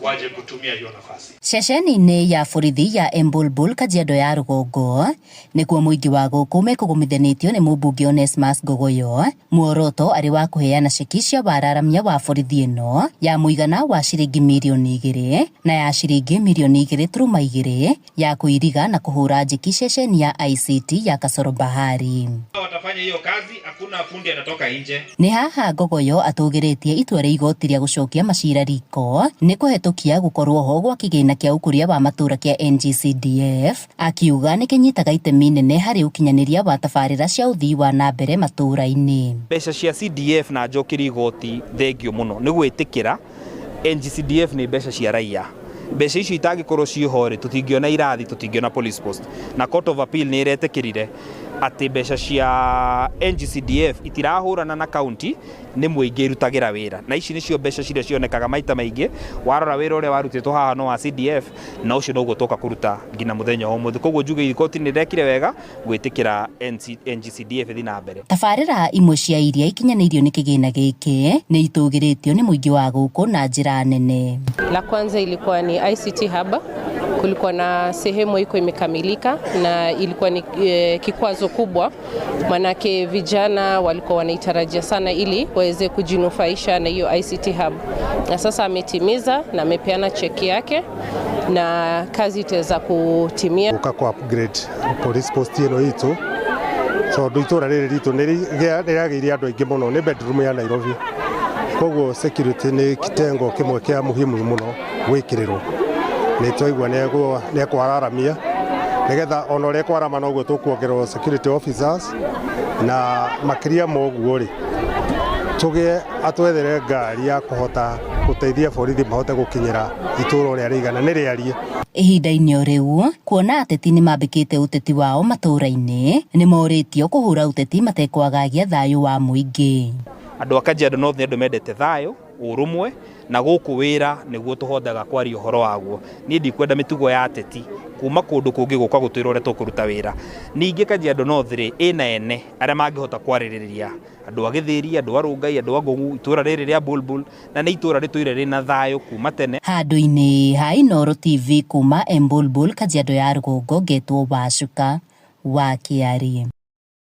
Waje kutumia hiyo nafasi. Ceceni-inĩ ya borithi ya Embulbul, Kajiado ya Rũgongo, nĩkuo mũingĩ wa gũkũ mekũgũmithanĩtio nĩ mũmbunge Onesmus Ngogoyo, muoroto arĩ wa kũheana ceki cia wararamia wa borithi ĩno ya mũigana wa ciringi mirioni 2 na ya ciringi mirioni 2.2 ya kũiriga na kũhũra njeki ceceni ya ICT ya Kasoro Bahari. Watafanya hiyo kazi, hakuna fundi atatoka nje. Nĩ haha Ngogoyo atũgĩrĩtie itua rĩa igoti rĩa gũcokia macira riko nĩ kũhetũkia gũkorwo ho gwa kĩgĩna kĩa ũkũria wa matũra kĩa NGCDF, akiuga nĩ kĩnyitaga itemi nene harĩ ũkinyanĩria wa tabarĩra cia ũthii wa na mbere matũra-inĩ. Mbeca cia CDF na njokeria igoti thengio mũno nĩ gwĩtĩkĩra NGCDF nĩ mbeca cia raia. Mbeca icio itangĩkorwo ciĩho rĩ, tũtingĩona irathi, tũtingĩona police post. Na Court of Appeal nĩ ĩretĩkĩrire atĩ mbeca cia NGCDF itirahũrana na county, nĩ mũingĩ irutagĩra wĩra, na ici nĩcio mbeca ciria cionekaga maita maingĩ. Warora wĩra ũrĩa warutĩtwo haha no wa CDF, na ũcio noguo twoka kũruta nginya mũthenya wa ũmũthĩ. Koguo njuge igoti nĩ rĩrekire wega gwĩtĩkĩra NGCDF ĩthiĩ na mbere. Tabarĩra imwe cia iria ikinyanĩirio nĩ kĩgĩna gĩkĩ nĩ itũgĩrĩtio nĩ mũingĩ wa gũkũ na njĩra nene. La kwanza ilikuwa ni ICT Hub. Kulikuwa na sehemu iko imekamilika na ilikuwa ni kikwazo kubwa, manake vijana walikuwa wanaitarajia sana ili waweze kujinufaisha na hiyo ICT Hub, na sasa ametimiza na amepeana cheki yake na kazi itaweza kutimia. Guka kwa upgrade police post ĩno itũ, tondũ itũra rĩrĩ ritũ nĩ rĩagĩire andũ aingĩ mũno, nĩ bedroom ya Nairobi, koguo security nĩ kitengo kĩmwe kĩa muhimu mũno gwĩkĩrĩrwo. Nĩ twaigua nĩ ekwararamia nĩgetha ona ũrĩa kwarama noguo tũkuongererwo security officers, na makĩria ma ũguo rĩ, tũgĩe atwethere ngari ya kũhota gũteithia borithi mahote gũkinyĩra itũra ũrĩa rĩigana nĩ rĩarie. Ihinda-inĩ o rĩu, kuona ateti nĩ mambĩkĩte ũteti wao matũra-inĩ, nĩ morĩtio kũhũra ũteti matekwagagia thayũ wa mũingĩ. Andũ a Kajiado North nĩ andũ mendete thayũ, ũrũmwe, na gũkũ wĩra nĩguo tũhotaga kwaria ũhoro waguo. Niĩ ndikwenda mĩtugo ya ateti kuma kũndũ kũngĩ gũka gũtwĩra ũrĩa tũkũruta wĩra. Ningĩ Kajiado North rĩ, ĩna ene arĩa mangĩhota kwarĩrĩria andũ a Gĩthĩri, andũ a Rũngai, andũ a Ngũng'u, itũra rĩrĩ rĩa Bulbul, na nĩ itũra rĩtũire rĩna thayũ kuma tene. Handũ-inĩ ha Inooro TV kuma Embulbul, Kajiado ya Rũgongo, ngetwo Wacuka wa Kĩari.